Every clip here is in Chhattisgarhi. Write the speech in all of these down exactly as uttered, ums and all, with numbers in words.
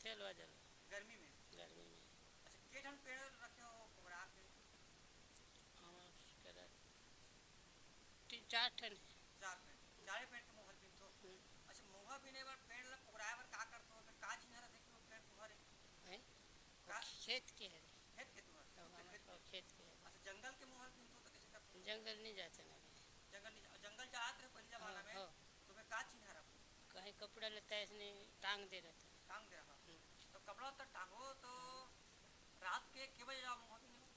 थेलवा जलवा। गर्मी में? गर्मी में। अच्छा, के ठन पेड़ रखे हो कोहरा के? हमार करा तीन चार ठन है। चार पेड़, चारे पेड़ के मोहर बीनथो। हम्म। अच्छा, मोहर बीने बर पेड़ ला कोहराए बर का करथो? ओमे का चिन्हा रथे कि वो पेड़ तुहर है? हैं? का? खेत के हरे। खेत के तुहर? तो तो हमार खेत, खेत के हरे। अच्छा, जंगल के मोहर बीनथो तो कैसे करथो? जंगल नहीं जाते ना अभी। जंगल नहीं जा-, जंगल जात रहे पहले जमाना हाँ, में, हाँ। तो मैं का चिन्हा रखो? कहीं कपड़ा लेता है इसने टांग दे रहता है। टांग दे रहा। हम्म। तो कपड़ा तो टांगो तो रात के के बजे जाओ मोहर बीने?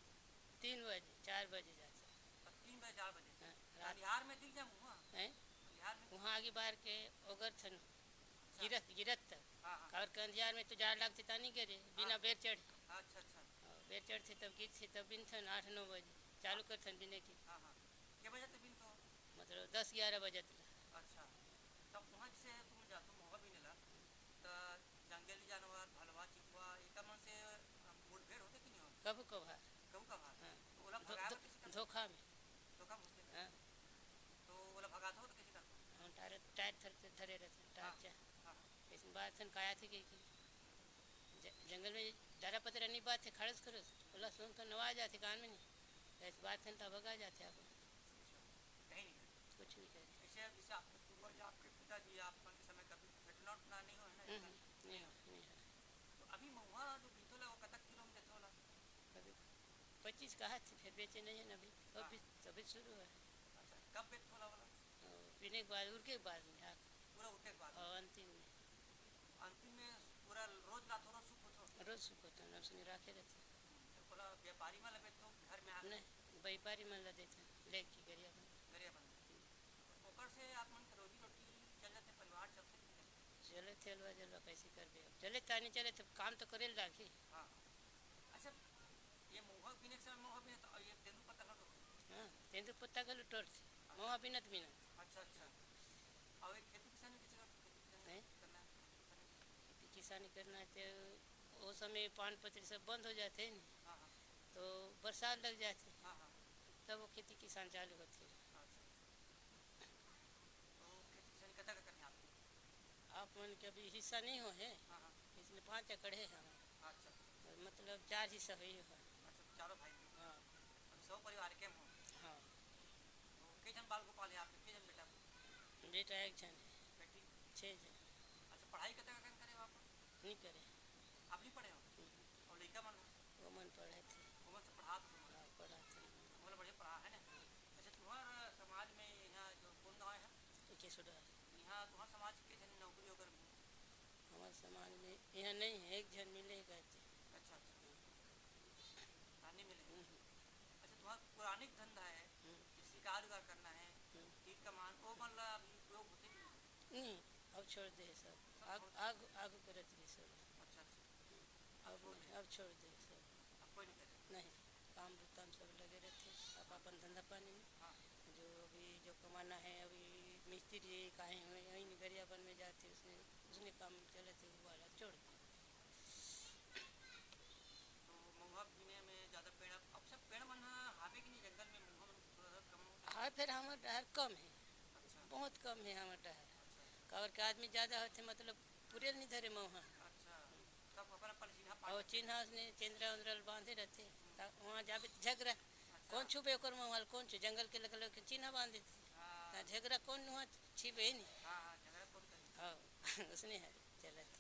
तीन बजे, चार बजे जाता है। अब तीन बजे, चार बजे? हाँ, रात। अंधियार में दिख जाए मुँह? हैं? अंधियार में? वहाँ आगे बार के ओगर थन, अच्छा। गिरत, गिरत तक। हाँ, हाँ। काबर के अंधियार में तो जाड़ लागथे, तानी गिरे, बिना हाँ। बेर चढ़े। अच्छा, अच्छा। हाँ, बेर चढ़थे तब गिरथे, तब बिनथन आठ नौ बजे। चालू हाँ। करथन बिने की। हाँ, हाँ। के बजे तक बिनथो? मतलब दस ग्यारह बजे तक। अच्छा। तब वहाँ जैसे तुम जाथो मोहर बीने ला, त जंगली जानवर, भलवा, चितवा, एकर मन से, अ, मुठभेड़ होथे कि नहीं होथे? कभू कभार। कभू कभार? हाँ। तो ओला धो-, भगाए बर धो-, कैसे करथो? धोखा में। धोखा में होथे ना? हाँ। तो ओला भगाथो तो कैसे करथो? हम टायर, टायर धर के धरे रहथन, टायर हाँ। चा। हाँ, हाँ। अइसन बात हन, का आथे कहिके। ज-, जंगल में डरा पतरा नहीं बात है, खड़स खड़स, ओला सुन तो नवा जाथे कान में नहीं। अइसन बात हन, त भगा जाथे अपन। अच्छा, कहीं नहीं करे। कुछ नहीं करे। ऐसे जैसे आपके पूर्वज, आपके पिताजी, आप मन के समय कभी घटना उटना नहीं हुआ है ना हम्म, ऐसा? हम्म, नहीं हुआ, नहीं हुआ। तो अभी महुआ जो बीनथो ला, वो कतक किलो में देथो ला? अभी पच्चीस कहा थी, फिर बेचे नहीं है ना अभी। हाँ। अभी, अभी शुरू है। अच्छा, कब बेचथो ला वाला? और पीने के बाद, उरके के बाद में, हाँ। पूरा उरके के बाद? और अंतिम में। अंतिम में पूरा रोज लाथो, रोज सुखोथो? रोज सुखोथन, उसने राखे रहथे। तो ओला व्यापारी मन ला बेचथो, घर में आके? नहीं, व्यापारी मन ला देथन, लेके गरिया बन। गरिया बन। ओकर से आप मन के रोजी रोटी चल जाथे, परिवार चलथे कि नहीं चलथे? चलत हे, अलवा जलवा कैसे करबे अब? चले तानी चले, तब काम तो करे ल लागही। हाँ। अच्छा, ये महुआ बीने के समय महुआ बीने तो ये तेंदू पत्ता घलो टोरथे? हाँ, तेंदू पत्ता घलो टोरथे, महुआ बीनत बीनत। अच्छा, अच्छा। और ये खेती किसानी कैसे करते? खेती किसानी हैं? करना है, खेती किसानी करना है। खेती किसानी करना है तो वो समय पान पत्री सब बंद हो जाते हैं ना, हाँ, हाँ। तो बरसात लग जाते, हाँ, हाँ। तब वो खेती किसान चालू होते हैं। अच्छा, अच्छा। तो खेती किसानी कतका करना है आपके? आप मन के अभी हिस्सा नहीं हो है, हाँ, हाँ। इसलिए पाँच एकड़ है हमारा। अच्छा, अच्छा। मतलब चार हिस्सा हुई है। अच्छा, चारों भाई में? हाँ। अभी सौ परिवार के हो? हाँ। तो कई जन बाल गोपाल है आपके, कई जन बेटा? बेटा एक जन है। बेटी? छः जन। अच्छा, पढ़ाई कतका कन करे हो आप? नहीं करे। आप नहीं पढ़े हो? हम्म। और लइका मन? वो मन पढ़े थे। वो मन से पढ़ात हो? हाँ, पढ़ाते हैं। वो मन बढ़िया पढ़ा है ना? अच्छा, तुम्हार समाज में यहाँ जो कौन गाँव है? केसुडा। यहाँ तुम्हार समाज के जन नौकरी वगैरह में? हमारे समाज में यहाँ नहीं है, एक जन मिले कहते। अच्छा, अच्छा। हाँ, नहीं मिले। हम्म। अच्छा, तुम्हारा पुरानिक धंधा है, हम्म। कि शिकार उकार करना है, हम्म। तीर कमान, वो मन ला अभी उपयोग होते कि नहीं? नहीं, अब छोड़ दे सब। सब आग, छोड़ दे। आग, आग करत रही सब। अच्छा, अच्छा। अब छोड़ नहीं, दे। अब छोड़ दे सब। अब कोई नहीं करे? नहीं, काम बुता में सब लगे रहते, आप अपन धंधा पानी में। हाँ। जो अभी जो कमाना है, अभी मिस्त्री काहे हुए, यहीं गरियाबंद में जाते, उसने, उसने काम चलते, वो वाला छोड़ दे। तो महुआ बीने में ज़्यादा पेड़, अब, अब सब पेड़ मन ह हावे कि नहीं जंगल में, महुआ मन थोड़ा सा कम हो? हाँ, फिर हमार डहर कम है, अच्छा। बहुत कम है हमार डहर। अच्छा। काबर के आदमी ज़्यादा होते, मतलब, पूरे नहीं धरे महुआ। अच्छा, सब अपन अपन चिन्हा पाड़ और चिन्हा उसने चंद्रा उंद्रा ल बांधे रहते, हम्म। त वहाँ जाबे त झगड़ा, अच्छा। कौन छुबे ओकर महुआ ल, कौन छू, जंगल के लगे लगे चिन्हा बांध देते। हाँ। त झगड़ा कौन वहाँ छिबे ही नहीं। हाँ, हाँ, झगड़ा कौन करे? हाँ, उसने है, चलत।